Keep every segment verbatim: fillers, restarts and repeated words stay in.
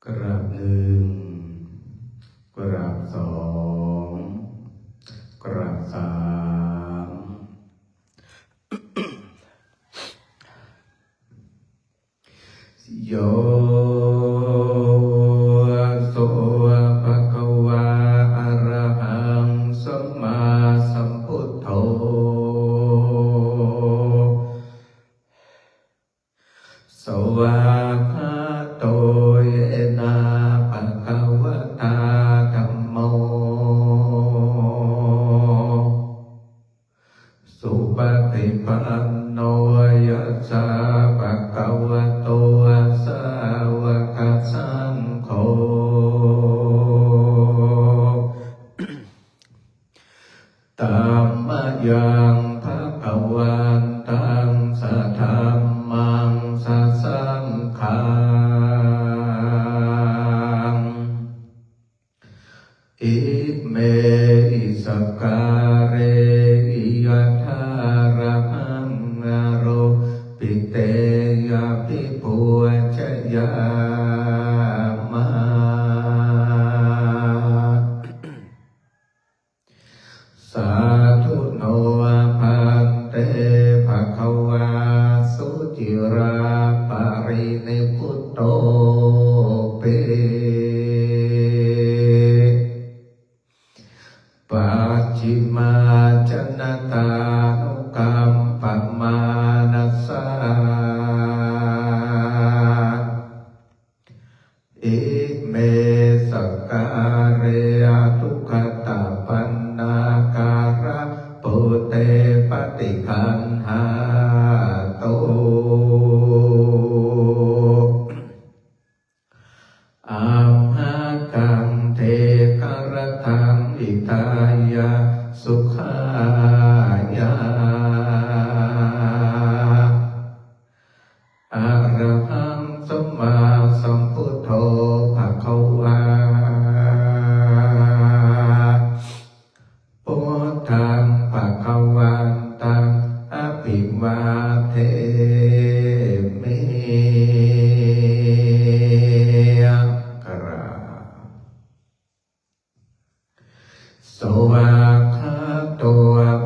กราบหนึ่ง กราบสอง กราบสาม โย โส ภะคะวา อะระหัง สัมมาสัมพุทโธ สวากขาโต เยนะ ภะคะวะตา ธัมโม สุปะฏิปันโน ยัสสะ ภะคะวะโต สาวะกะสังโฆ ธัมมะยัง ภะคะวันตัง สะธัมมัง สะสังฆัง อิเมหิ สะกาเรหิ ยะถา อะระหัง อาโรปิเตหิ อะภิปูจะยามะ สาธุโน ภันเต ภะคะวา สุจิรา ปะรินิพพุโต เป ปัจฉิมะ จะนะตานุกัมปะมานะสา อิเม สะกาเร อะทุกขะตะปันนาการะ ปูเต ปะติคันหาตุ อัมหากัง เทขะระตัง หิตายะ สุขายะ อะระหัง สัมมาสัมพุทโธ ภะคะวา พุทธัง ภะคะวันตัง อะภิวาเทมิ กราบ สวากขาโต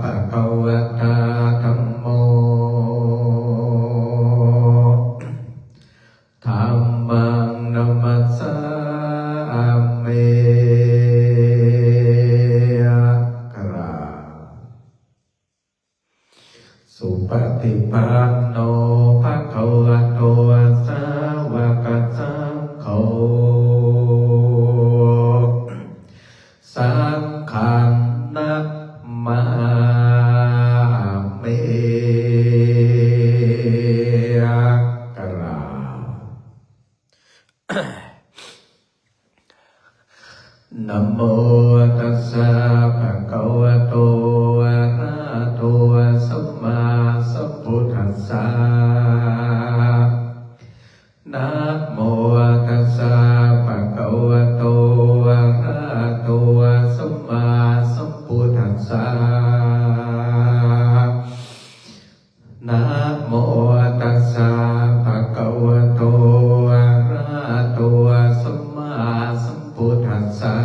ภะคะวะตา ธัมโม ธัมมัง นะมัสสามิ กราบ สุปะฏิปันโน ภะคะวะโต สาวะกะสังโฆ สังฆัง นะมามิ กราบ นะโมตัสสะ ภะคะวะโต อะระหะโต สัมมาสัมพุทธัสสะ นะโมตัสสะ ภะคะวะโต อะระหะโต สัมมาสัมพุทธัสสะ นะโมตัสสะ ภะคะวะโต อะระหะโต สัมมาสัมพุทธัสสะ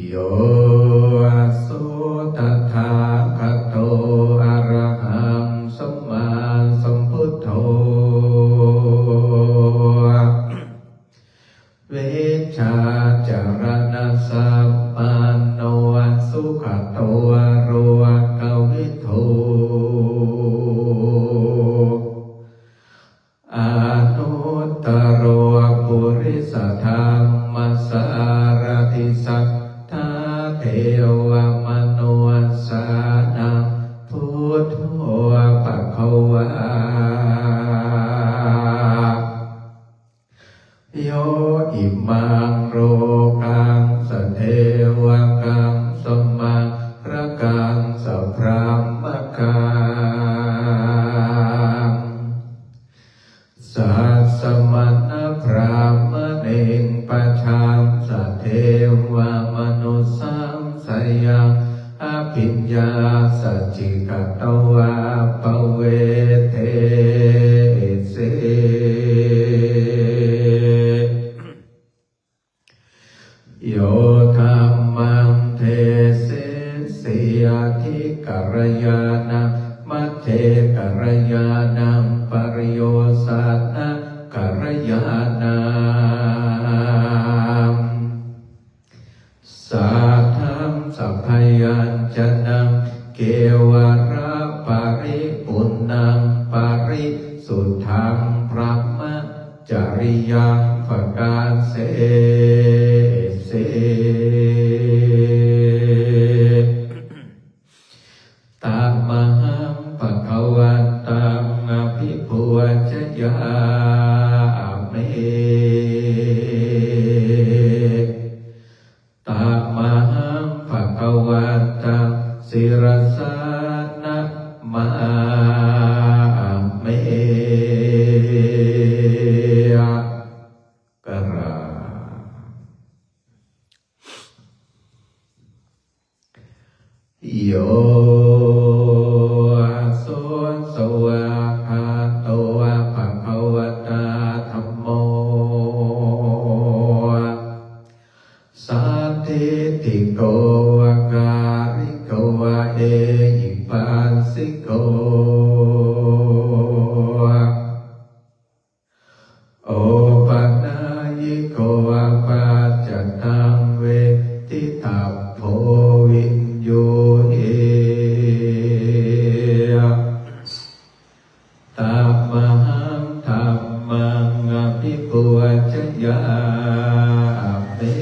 โย โส ตถาคโต อะระหัง สัมมาสัมพุทโธ วิชชาจารณสัมปันโน สุขโต โลกวิทู อนุตตโร ปุริสธัมมสารถิ สัทธาเทวมนุสสานัง พุทโธ ภะคะวา โย อิมัง โลกัง สะเทวะกัง สะมะระกัง สะพรหม abhiññā sacchikatvā pavedesi. Yo dhammaṃ desessi, agge kalyāṇaṃ, madhye kalyāṇaṃ, pariyosāna kalyāṇaṃ, saddhaṃ sabyañjanaṃ, kevalaparipuṇṇaṃ, parisuddhaṃ brahma cariyaṃ pakāsesi. Tamahaṃ bhagavantaṃ abhipūjayāmi. Tamahaṃ bhagavantaṃ sirasā namāmi. กราบ Yo so svākkhāto bhagavatā dhammo, sandiṭṭhiko akāliko ehipassiko, opanayiko paccattaṃ veditabbo viññūhi. Tamahaṃ dhammaṃ abhipūjayāmi.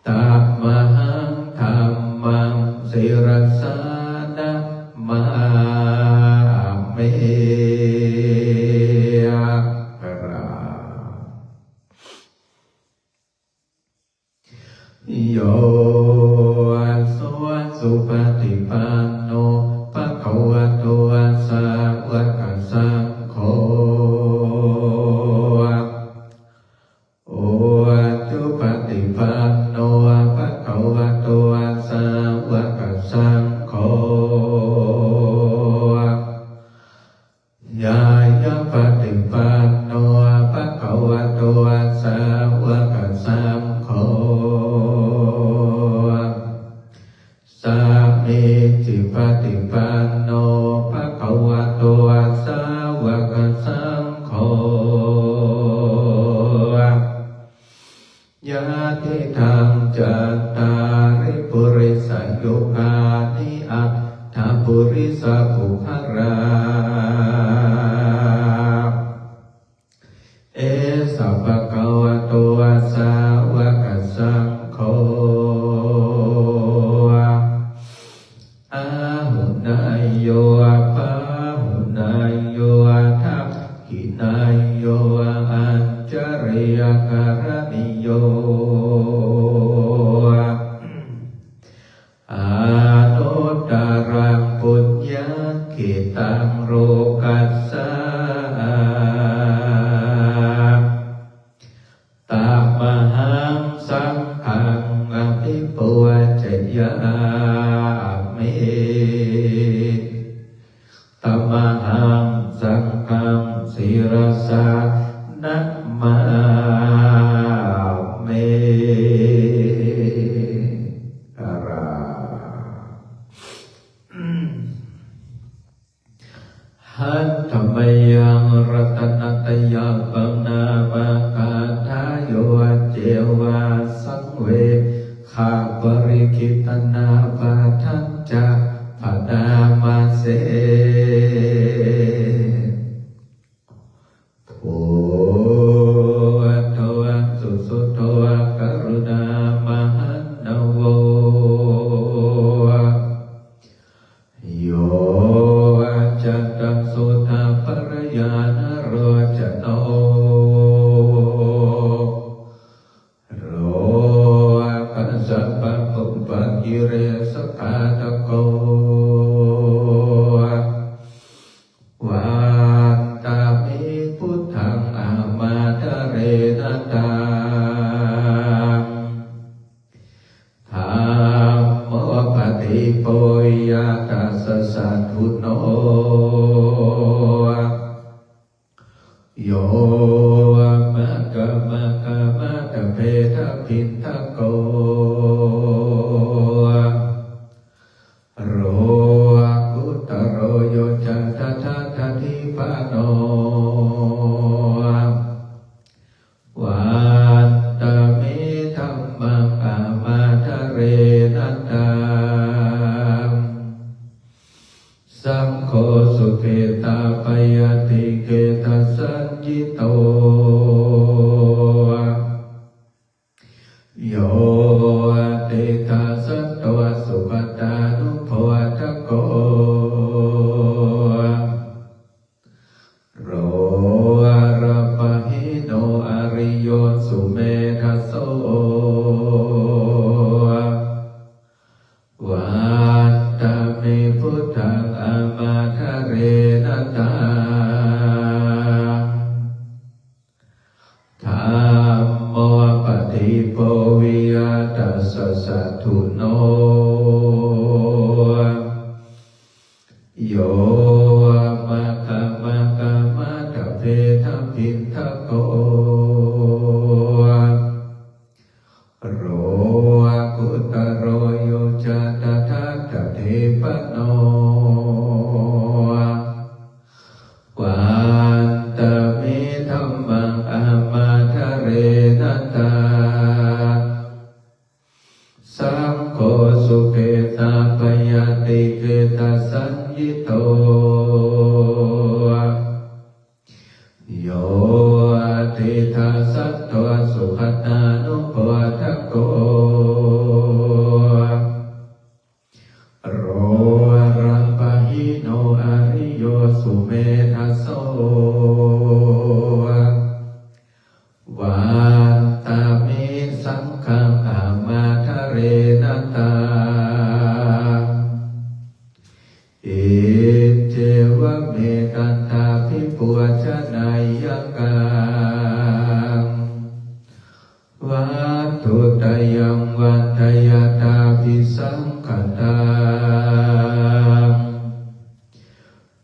Tamahaṃ dhammaṃ sirasā namāmi. กราบ Yo so supaṭipanno bhagavato sāvakasaṅgho, ujupaṭipanno bhagavato sāvakasaṅgho, ñāyapaṭipanno bhagavato sāvakasaṅgho, sāmīcipaṭipanno bhagavato sāvakasaṅgho, yadidaṃ cattāri purisayugāni aṭṭha purisapuggalā, esa bhagavato sāvakasaṅgho, āhuneyyo pāhuneyyo dakkhiṇeyyo añjalikaraṇīyo, anuttaraṃ puññakkhettaṃ lokassa. Tamahaṃ saṅghaṃ abhipūjayāmi. Tamahaṃ saṅghaṃ sirasā namāmi. กราบ Handa mayaṃ ratanattayabhaṇāma gāthāyo ceva saṃvegaparikittanābādhā ca bhaṇāma se. Buddho susuddho karuṇāmahaṇṇavo, yoccantasuddhapallayañāṇalocano, lokassapapupphakilesaghātako, vandāmi buddhaṃ ahaṃ ādarena taṃ. Paṭidīpo viya tassa satthuno, yo maggāmaggāmattabhedabhinnako lokuttaro, yo ca tathāgatadassāpano, vandāmi dhammaṃ amadārena taṃ. Saṅgho sukhetapaññatikettasaññito, yo tiṭṭhasanto sugatānubhādako, lābhahīno ariyo sumedhaso, vandāmi buddhaṃ amadārena taṃ. Dhammo paṭidīpo viya tassa satthuno, yo maggāmaggāmattabhedabhinnako lokuttaro, yo ca tathāgatadassāpano, vandāmi dhammaṃ amadārena taṃ. Saṅgho sukhetapaññatikettasaññito, yo tiṭṭhasanto sugatānubhādako, lābhahīno ariyo sumedhaso, vandāmi saṅghaṃ amadārena taṃ. Iccevamekantābhipūjanīyaṃ vatthuttayaṃ vandeyyathābhisaṅkhataṃ.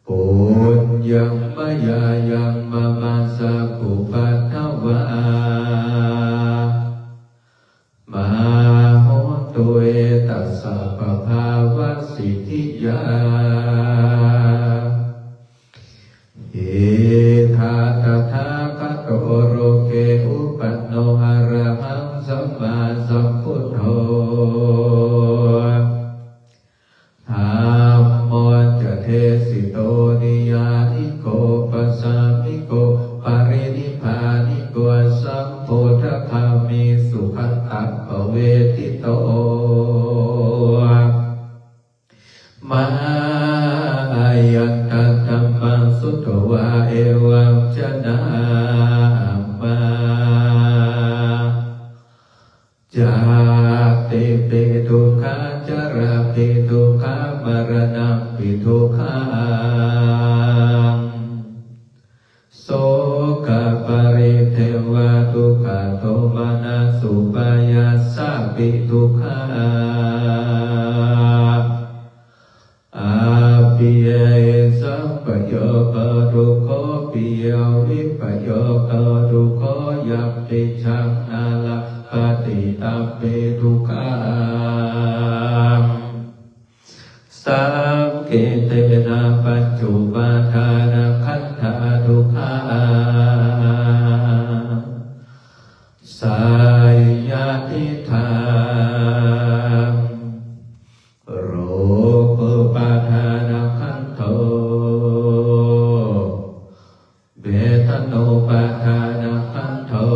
Puññaṃ mayā yaṃ mama sabbupaddavā mā hontu ve tassa pabhāvasiddhiyā. Idha tathāgato loke uppanno arahaṃ sammāsambuddho, dhammo ca desito niyyāniko pacchājāniko parinibbāniko sambodhagāmī sugatānuppavеттito. Mā ayaṃ taṃ dhammaṃ sutvā evaṃ janāma, jātipi dukkhā jarāpi dukkhā maraṇampi dukkhaṃ, sokaparidevadukkhadomanassupāyāsāpi dukkhā. Appiyesampayogādukkho, piyevippayogādukkho, yampicchaṃ na labhati tampi dukkhaṃ, saṅkhittena pañcupādānakkhandhā dukkhā. Seyyathīdaṃ: rūpūpādānakkhandho, vedanūpādānakkhandho,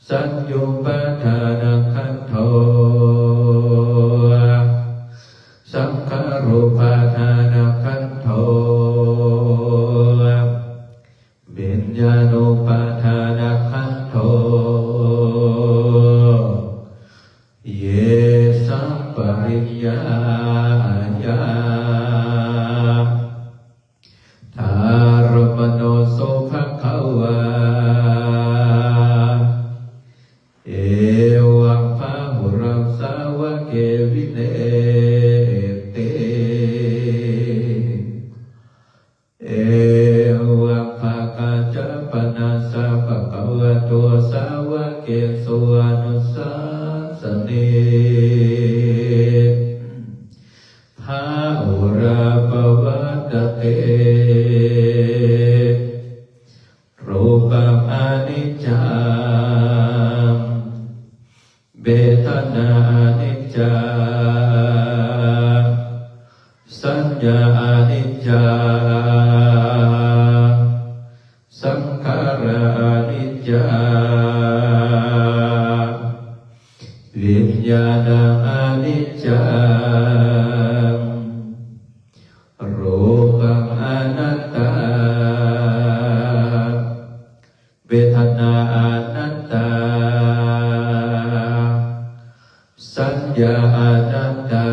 saññāupādānakkhandho, saṅkhārūpādānakkhandho, neti. Evaṃ bhāgā ca panassa bhagavato sāvakesu anusāsanī bahulā pavattati. Rūpaṃ aniccaṃ, vedanā aniccā, saññā aniccā, saṅkhārā aniccā, viññāṇaṃ aniccaṃ, rūpaṃ anattā, vedanā anattā, saññā anattā,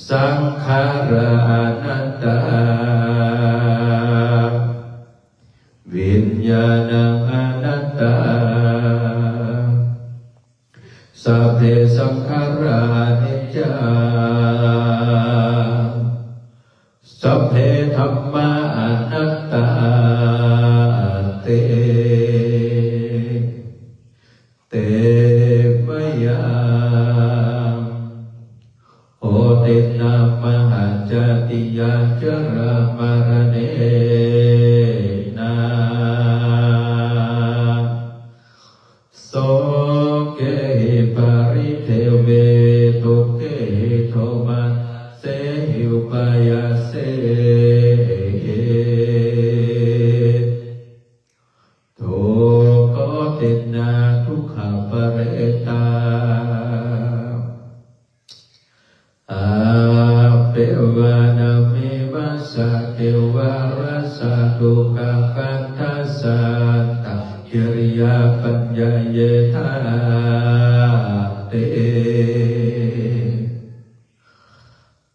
saṅkhārā anattā, viññāṇaṃ anattā. Sabbe saṅkhārā aniccā, sabbe dhammā anattāti. Te mayaṃ hotinā mahācātiyā jarāmaraṇena sokehi paridevehi dukkhehi domanassehi upāyāsehi. Dukkhotinā dukkhaparetā appevanameva sakevalassa dukkhagaṭṭhassa antakiriyā paññāyetha. Te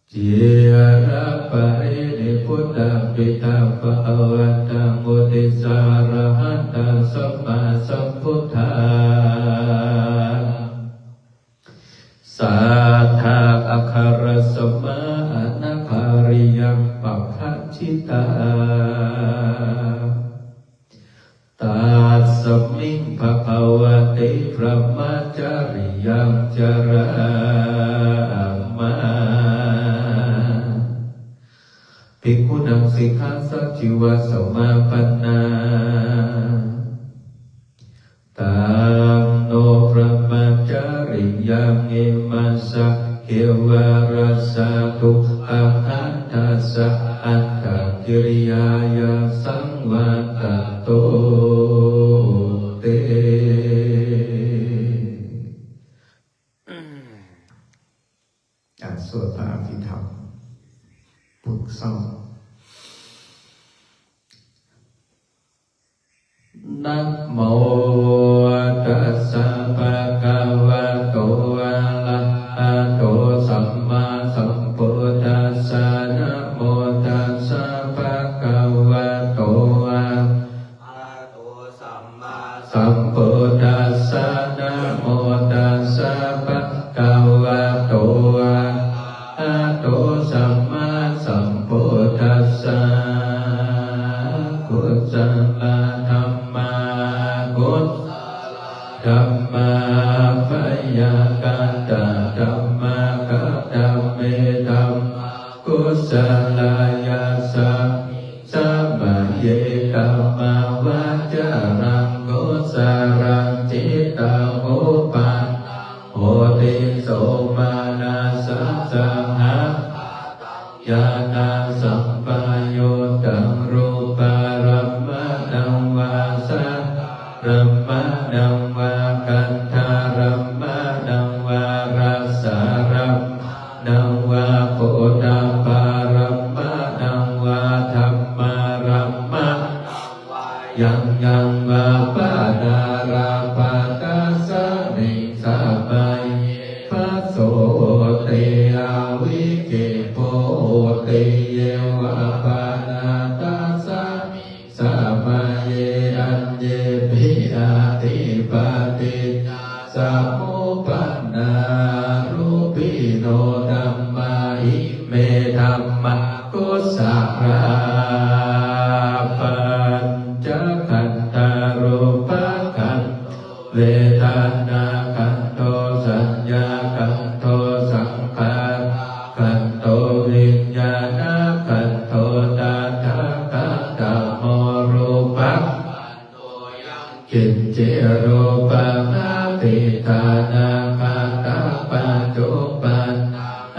ciraparinibbutāpi taṃ bhagavantaṃ uddissa arahantaṃ sammāsambuddhaṃ satthā āgaramha anāgariyaṃ pabbajitā. Tasmiṃ bhagavati brahmacariyaṃ carāma. Bhikkhūnaṃ sikkhāsājīvasamāpannā. Taṃ no brahmacariyaṃ imassa kevalassa dukkhagaṭṭhassa antakiriyāya saṃvattantu te. อ่ะ สวดพระอภิธรรม ฝึกซ้อม Namo tassa bhagavato arahato sammāsambuddhassa. Namo tassa bhagavato arahato sammāsambuddhassa. Namo tassa bhagavato arahato sammāsambuddhassa. Kusalā dhammā, akusalā dhammā, abyākatā dhammā, katame dhammā kusalā? Yasmiṃ samaye kāmāvacaraṃ kusalaṃ cittaṃ uppannaṃ hoti somanassasahagataṃ ñāṇasampayuttaṃ rūpārammaṇaṃ vā saddārammaṇaṃ vā gandhārammaṇaṃ vā rasārammaṇaṃ vā phoṭṭhabbārammaṇaṃ vā dhammārammaṇaṃ vā yaṃ yaṃ vā panārabbha, tasmiṃ samaye phasso hoti, avikkhepo hoti. Ye vā panā tasmiṃ samaye aññepi atthi paṭiccasamuppā no dhammā, ime dhammā kusalā. Pañcakkhandhā rūpakkhandho vedanākkhandho saññākkhandho saṅkhārakkhandho viññāṇakkhandho. Tathāgatamo rūpakkhandho yaṅkiñci rūpaṃ atītānāgatapaccuppannaṃ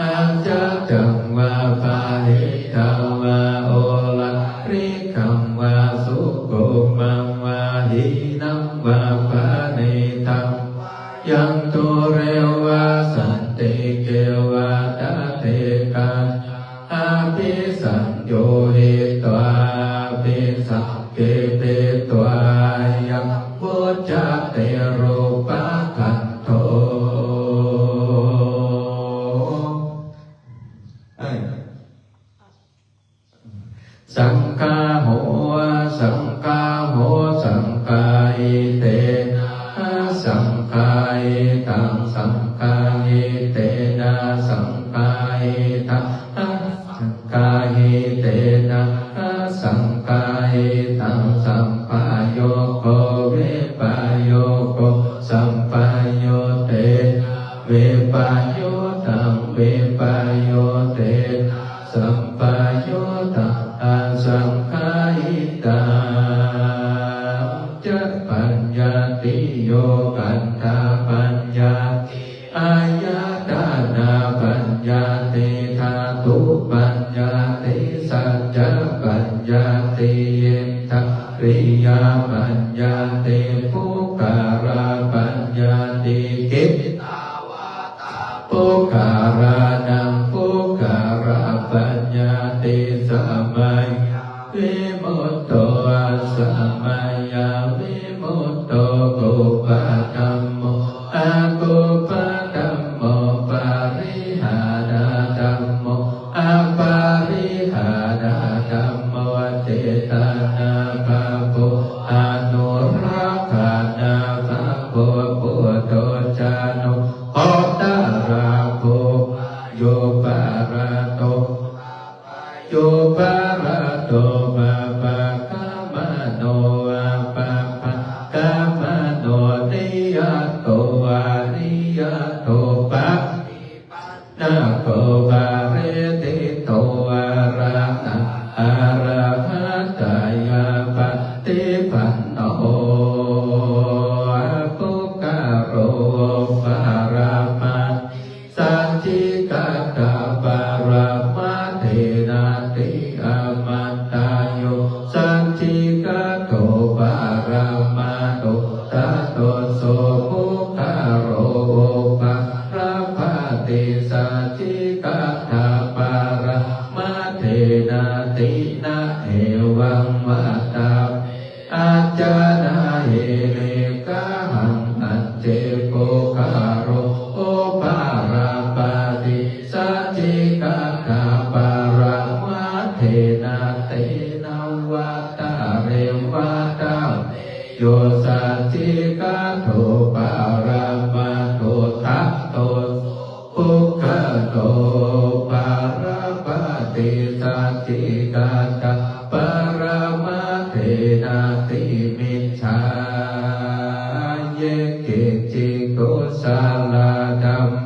ajjhattaṃ vā bahiddhā vā oḷārikaṃ vā sukhumaṃ vā hīnaṃ vā paṇītaṃ vā yaṃ dūre vā santike vā tadekajjhaṃ abhisaññūhitvā abhisaṅkhipitvā yaṃ vuccati rūpakkhandho. Saṅgaho, saṅgaho saṅgahitena saṅgahitaṃ, saṅgahitena saṅgahitaṃ, saṅgahitena saṅgahitaṃ. Sampayogo vippayogo, sampayuttena vippayuttaṃ, vippayuttena sampayuttaṃ, asaṅgahitaṃ. Ca paññattiyo, khandhapaññatti, āyatanapaññatti, dhātupaññatti, saccapaññatti, indriyapaññatti, puggalapaññatti. Kittāvatā puggalānaṃ puggalapaññatti? Samayavimutto, asamayavimutto, kuppadhammo, akuppadhammo, parihānadhammo, aparihānadhammo, cetanābhabbo, anurakkhanābhabbo, puthujjano, gotrabhū, upalladdho, upalladdho, bhabbāgamano, abhabbāgamano, niyato, aniyato, paṭipan nako, phaleṭṭhito, araha, arahattāya paṭipanno. Apuggalo, paramatthi, saccikaṭṭha, paramatthe, natthi, āmantā. Yo saccikaṭṭho, paramattho, tato so puggalo, upalabbhati saccikaṭṭhaṃ, paramatthe, natthi, na hevaṃ vattabbe. Acchā na hi niggahaṃ, hañci puggalo, upalabbhati saccikaṭṭhaṃ, paramatthe, natthi, na vattabbe, vattabbe. Yo saccikaṭṭho, paramattho, tato so puggalo, upalabbhati saccikaṭṭhaṃ, paramatthe, natthi, micchā. Ye keci kusalā dhammā,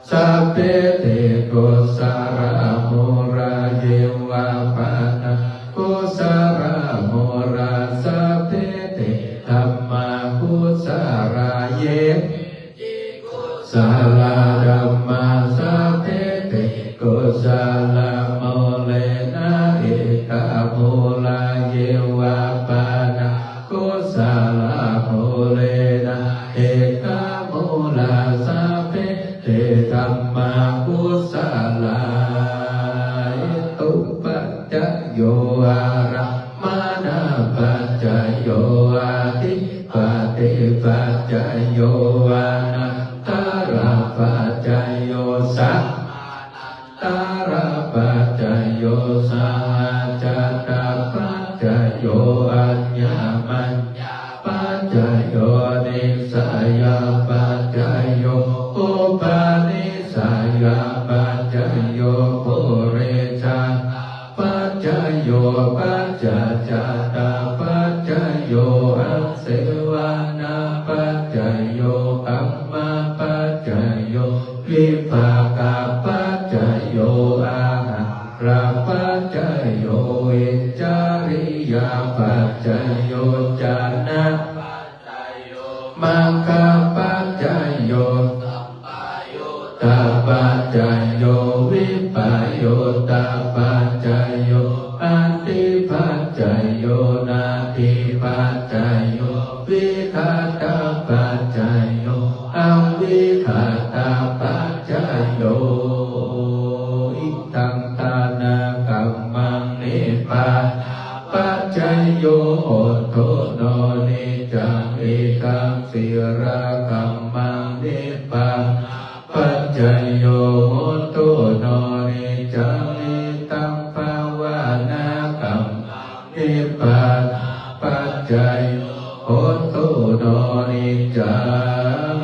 sabbe te kusalamūlā. Ye vā pana kusalamūlā, sabbe te dhammā kusalā. Ye keci kusalā dhammā, sabbe te kusalamūlena, ekamūlā. Ye vā pana kusalamūlena, ekamūlā, sabbe te dhammā kusalā. Hetupaccayo, ārammaṇapaccayo, adhipatipaccayo, anantarapaccayo, samanantarapaccayo, sahajātapaccayo, aññāmaññāpaccayo, nissayapaccayo, upanissayapaccayo. paccayo, purejātapaccayo, pacchājātapaccayo, āsevanapaccayo, kammapaccayo, vipākapaccayo, āhārapaccayo, indriyapaccayo, jhāna maggapaccayo, sampayuttapaccayo, vippayuttapaccayo, atthipaccayo, natthipaccayo, vigatapaccayo, avigatapaccayo. Idaṃ jhānakammaṃ nibbāna paccayo hotu no niccaṃ. Idaṃ sīlakammaṃ nibbānapaccayo hotu no niccaṃ. Idaṃ bhāvanākammaṃ nibbānapaccayo hotu no niccaṃ.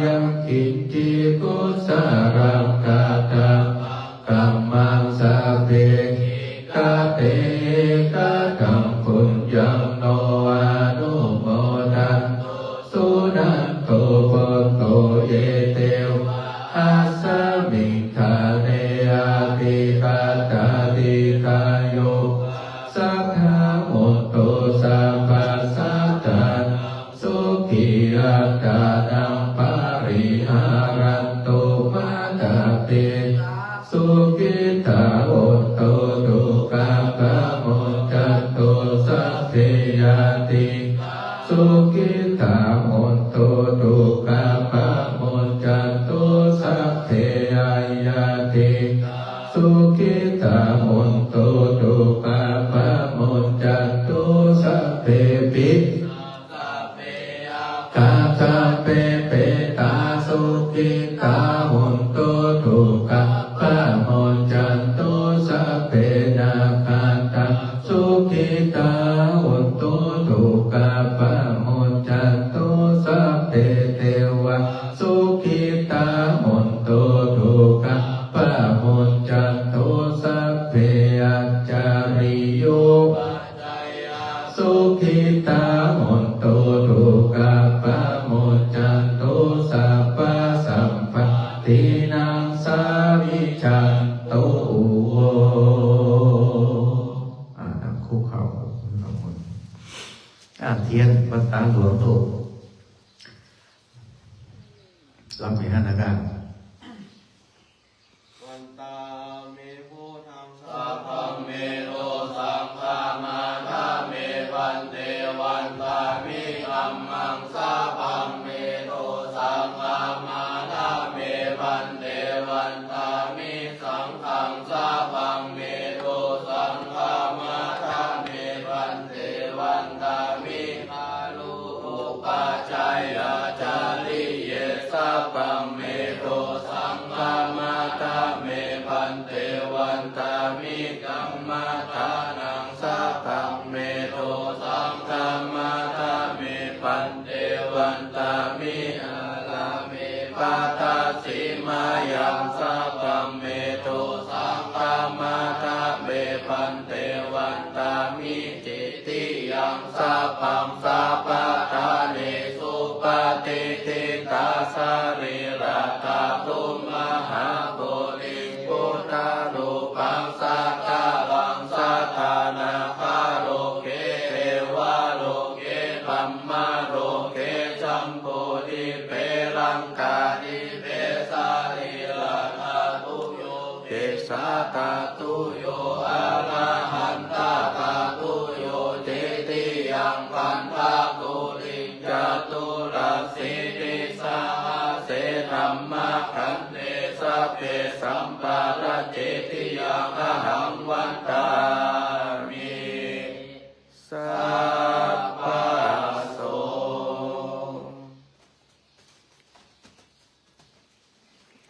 Yaṅkiñci kusalaṃ katamā kammaṃ sabbehi katehi kataṃ puññaṃ no anumodantu suṇantu bhonto ye devā asmiṃ ṭhāne adhigatā dīghāyukā sadā hontu sabbasadā. Sukhī attānaṃ pariharantu. Mātā pitā sukhitā hontu dukkhā pamuñcantu. Sabbe ñātikā sukhitā hontu dukkhā pamuñcantu. Sabbe aññātikā sukhitā hontu dukkhā pamuñcantu. Sabbe pi Sabbe petā sukhitā hontu dukkhā pamuñcantu. Sabbe nakkhattā sukhitā hontu dukkhā pamuñcantu. Sabbe devā sukhitā hontu dukkhā pamuñcantu. Sabbe ācariyū sukhitā hontu dukkhā pamuñcantu. Sabbasampattīnaṃ samijjhantu. อ่า นั่งคุกเข่า อ่า เทียน วัตตาหลวง โลก รับไม่ทันอาการ Vandāmi buddhaṃ sabbaṃ me dosaṃ khamatha me bhante. Vandāmi dhammaṃ sabbaṃ me dosaṃ khamatha me bhante. Vandāmi saṅghaṃ sabbaṃ me dosaṃ khamatha me bhante. Vandāmi guru upajjhāyācariye sabbaṃ me dosaṃ khamatha me bhante. Vandāmi dhammadānaṃ sabbaṃ me dosaṃ khamatha me bhante. Vandāmi ārāme bhaddajimāyaṃ sabbaṃ me dosaṃ khamatha me bhante. Vandāmi cit tiyaṃ sabbaṃ sabbaṭṭhānesu patiṭṭhitā sarīradhātu mahābodhiṃ buddharūpaṃ sakalaṃ sadā nāgaloke devaloke brahmaloke jambudīpe laṅkādīpe sarīradhātuyo kesādhātuyo arahantadhātuyo cetiyaṃ gandhakuliṃ caturāsītisahasse dhammakkhandhe sabbe samparacetiyaṃ ahaṃ vandāmi sabbaso.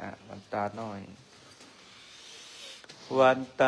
อ่ะ หลับตาหน่อย วันตา